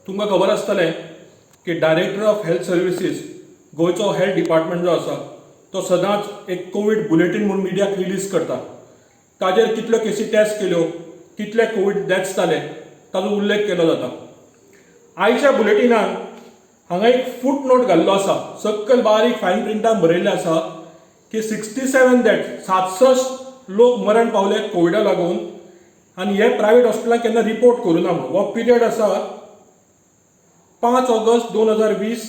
तुमकां खबर आसतलें की डायरेक्टर ऑफ हेल्थ सर्विसीस, गोंयचो हेल्थ डिपार्टमेंट जो आसा, तो सदांच एक कोवीड बुलेटीन म्हूण मिडियाक रिलीज करता. ताजेर कितल्यो केसी टेस्ट केल्यो, कितले कोवीड डेथ्स जाले, ताजो उल्लेख केलो जाता. आयच्या बुलेटिनान हांगा एक फूट नोट घाल्लो आसा. सकयल बारीक फायन प्रिंटान बरयल्लें आसा की 67 डेथ, 67 लोक मरण पावले कोविडा लागून आनी हे प्रायवेट हॉस्पिटलान केन्ना रिपोर्ट करूं ना म्हणून. हो पिरियड आसा 5 ऑगस्ट 2020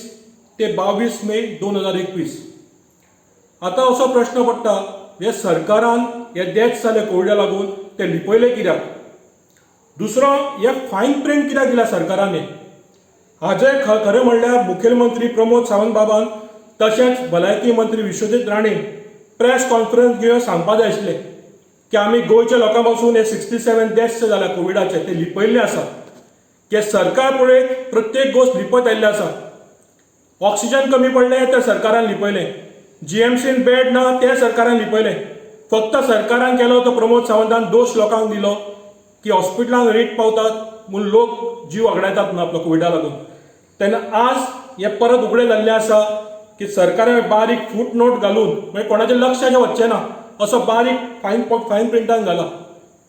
ते 22 मे 2021. आतां असो प्रश्न पडटा, हे सरकारान हे डेथ्स जाले कोविडा लागून ते लिपयले कित्याक? दुसरो, हे फायन प्रिंट कित्याक दिल्या सरकारान? हाजे खरें म्हणल्यार मुखेलमंत्री प्रमोद सावंत बाबान तशेंच भलायकी मंत्री विश्वजीत राणेन प्रेस कॉन्फरन्स घेवन सांगपा जाय आशिल्लें की आमी गोंयच्या लोकां पासून हे 67 डेथ्स जाल्या कोविडाचे ते लिपयल्ले आसा, की सरकार पळय प्रत्येक गोश्ट लिपत आयिल्ले आसा. ऑक्सिजन कमी पडलें ते सरकारान लिपयलें, जीएमसीन बेड ना ते सरकारान लिपयलें. फक्त सरकारान केलो तो प्रमोद सावंतान दोश लोकांक दिलो की हॉस्पिटलान रेट पावतात म्हूण लोक जीव वगडायतात म्हणून आपलो कोविडा लागून. तेन्ना आज हे परत उगडे जाल्लें आसा की सरकारान बारीक फूट नोट घालून, म्हणजे कोणाच्या लक्षाचें वचचें ना असो बारीक फायन फायन प्रिंटान घाला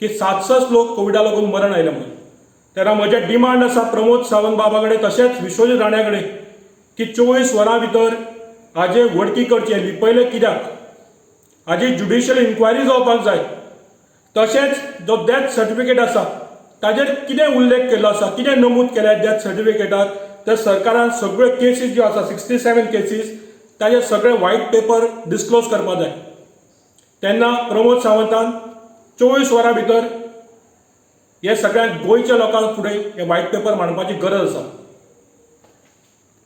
की 67 लोक कोविडा लागून मरण आयले म्हणून. तेन्ना म्हजें डिमांड आसा प्रमोद सावंत बाबा कडेन तशेंच विश्वजीत राण्या कडेन की 24 वरां भितर हाजे वडकी करचें, लिपयलें कित्याक, हाजी ज्युडिशियल इन्क्वायरी जावपाक जाय. तशेंच जो डेथ सर्टिफिकेट आसा ताजेर कितें उल्लेख केल्लो आसा, कितें नमूद केल्या डेथ सर्टिफिकेटार, तर सरकारान सगळ्यो केसीस ज्यो आसा, 67 केसीस, ताजेर सगळे व्हायट पेपर डिस्क्लोज करपाक जाय. तेन्ना प्रमोद सावंतान 24 वरां भितर हे सगळ्या गोंयच्या लोकांक फुडें हे व्हायट पेपर मांडपाची गरज आसा.